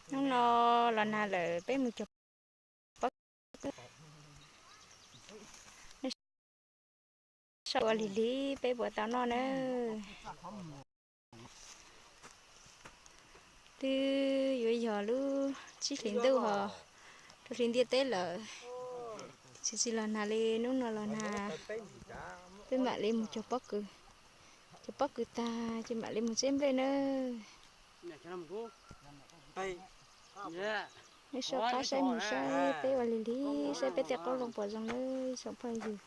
Hnub no los nag lawm peb mus cog pob kws. Nej saib ua lig lig peb puas tau noj na. Twb yuav yog lub tsib hlis ntuj ho rau hli ntiaj teb lawm. Tsis txij los nag li, hnub no los nag peb mam li mus cog pob kws. Cog pob kws tag ces mam li mus tseb nplej nawb. Nej soj qab saib mus saib peb ua lig lig, saib peb tej qoob loo puas zoo nawb tsoom phooj ywg.